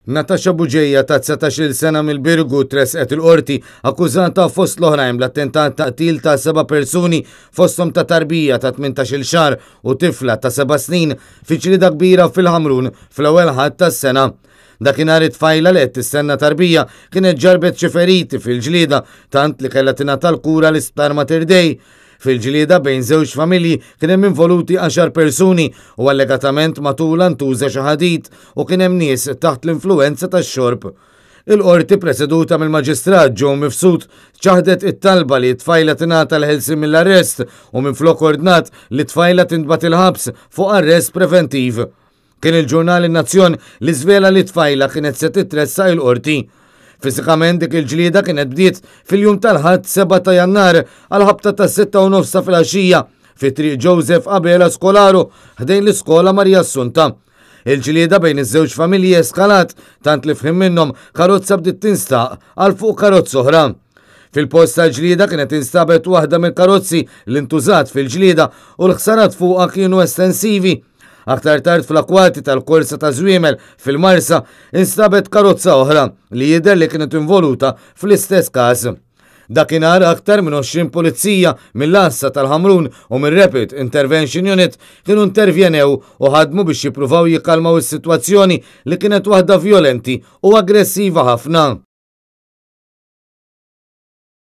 Natasha Bugeja ta' 19-il sena mill-Birgu tressqet il-Qorti akkużata fost l-oħrajn bl-attentat ta' qtil ta' seba' persuni fosthom ta' tarbija ta' 18-il xahar u tifla ta' seba' snin fi ġlieda kbira fil-Ħamrun fl-ewwel Ħadd tas-sena. Dakinhar it-tfajla li qed tistenna tarbija kienet ġarrbet xi feriti fil-ġlieda tant li kellha tingħata l-kura l-Isptar Mater Dei. Fil-ġlieda bejn żewġ familji kien hemm involuti għaxar persuni u allegatament matulha ntuża xi ħadid u kien hemm nies taħt l-influwenza tax-xorb. Il-Qorti preseduta mill-Maġistrat Joe Mifsud ċaħdet it-talba li t-tfajla tingħata l-ħelsien mill-arrest u minflok ordnat li t-tfajla tintbagħat il-ħabs fuq arrest preventiv. Kien il-ġurnal In-Nazzjon li żvela li t-tfajla kienet se titressaq il-Qorti. Fiżikament dik il-ġlieda kienet bdiet fil-jum tal-Ħadd 7 ta' Jannar għall-ħabta tas-sitta u nofs ta' filgħaxija fi Triq Joseph Abela Scolaro ħdejn l-iskola Marija Assunta. Il-ġlieda bejn iż-żewġ familji eskalat tant li f'ħin minnhom karozza bdiet tinstaq għal fuq karozza oħra. Fil-post tal-ġlieda kienet instabet waħda mill-karozzi li ntużat fil-ġlieda u l-ħsarat fuqha kienu estensivi. Aktar tard fl-akkwati tal-korsa ta' Żwiemel fil-Marsa instabet karozza oħra li jidher li kienet involuta fl-istess każ. Dakinhar aktar minn 20 pulizija mill-għassa tal-Ħamrun u mir-Rapid Intervention Unit kienu intervjenew u ħadmu biex jippruvaw jikkalmaw is-sitwazzjoni li kienet waħda vjolenti u aggressiva ħafna.